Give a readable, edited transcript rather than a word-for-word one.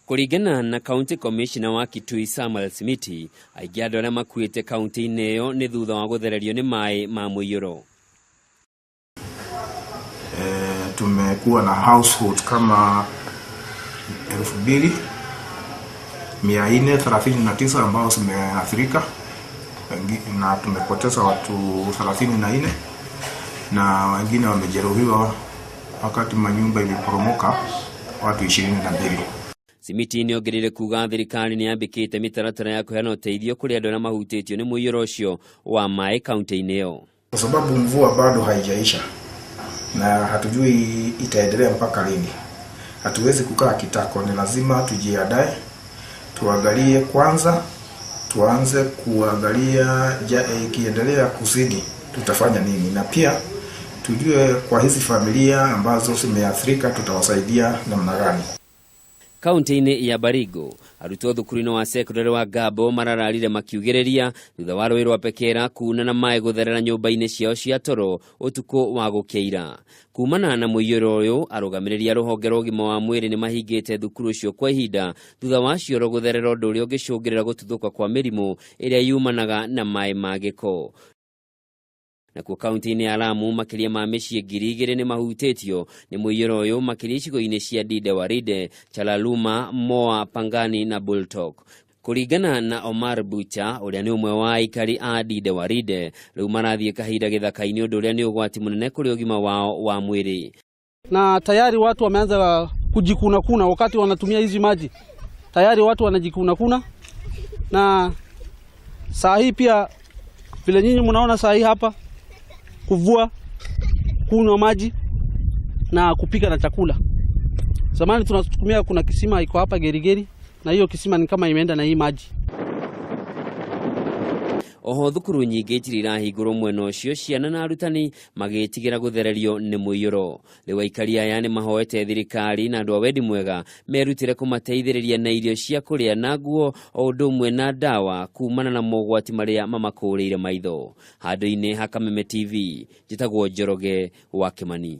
Kũringana na County Commissioner wa Kitui Samuel Simiti, aingĩ a andũ arĩa makuĩte kaunti-inĩ ĩyo nĩ thutha wa gũthererio nĩ maĩ ma mũiyũro. Tumekuwa na household kama 2439 ambao zimeathirika na tumepoteza watu 34 na wengine wamejeruhiwa wakati manyumba iliporomoka watu 22. Simiti nĩ ongereire kuga thirikari nĩ yambĩkĩte mĩtaratara ya kũheana ũteithio kũrĩ andũ arĩa mahutĩtio nĩ mũiyũro ũcio wa maĩ kaunti-inĩ ĩyo. Kwa sababu mvua bado haijaisha na hatujui itaendelea mpaka lini, hatuwezi kukaa kitako. Ni lazima tujiandae, tuangalie kwanza, tuanze kuangalia ikiendelea kuzidi tutafanya nini, na pia tujue kwa hizi familia ambazo zimeathirika tutawasaidia namna gani. Kaunti-inĩ ya Baringo, arutwo thukuru-inĩ wa sekondari wa Ngabo marararire makiugĩrĩria thutha wa rũĩ rwa Pekera kuna na maĩ gũtherera nyũmba-inĩ ciao cia toro ũtukũ wa gũkĩira. Kumana na mũiyũro ũyũ, arũgamĩrĩri a rũhonge rwa ũgima wa mwĩrĩ nĩ mahingĩte thukuru ũcio kwa ihinda thutha wa cioro gũtherera, ũndũ ũrĩa ũngĩcũngĩrĩra gũtuthũka kwa mĩrimũ ĩrĩa yumanaga na maĩ ma gĩko. Nakuo kaunti-inĩ ya Lamu, makĩria ma mĩciĩ 2000 nĩ mahutĩtio nĩ mũiyũro ũyũ, makĩria icigo-inĩ cia Dide Waride, Chalaluma, Moa, Pangani na Bultok. Kũringana na Omar Bucha, ũrĩa nĩ ũmwe wa aikari a Dide Waride, rĩu marathiĩ kahinda gĩthaka-inĩ, ũndũ ũrĩa nĩ ũgwati mũnene kũrĩ ũgima wao wa mwĩrĩ. Na tayari watu wameanza kujikuna kuna wakati wanatumia hizi maji, tayari watu wanajikuna kuna, na saa hii pia vile nyinyi mnaona saa hii hapa, kuvua, kunywa maji na kupika na chakula. Zamani tunatumia, kuna kisima iko hapa Gerigeri, na hiyo kisima ni kama imeenda na hii maji. Oho thukuru nyingĩ itirĩ irahingũrwo mwena ũcio, ciana na arutani magĩtigĩra gũthererio nĩ mũiyũro. Rĩu aikari aya nĩ mahoete thirikari na andũ a wendi mwega merutĩre kũmateithĩrĩria na irio cia kũrĩa na nguo, o ũndũ ũmwe na ndawa, kumana na mogwati marĩa mamakũrĩire maitho. Handũ-inĩ ha Kameme TV, njĩtagwo Njoroge wa Kĩmani.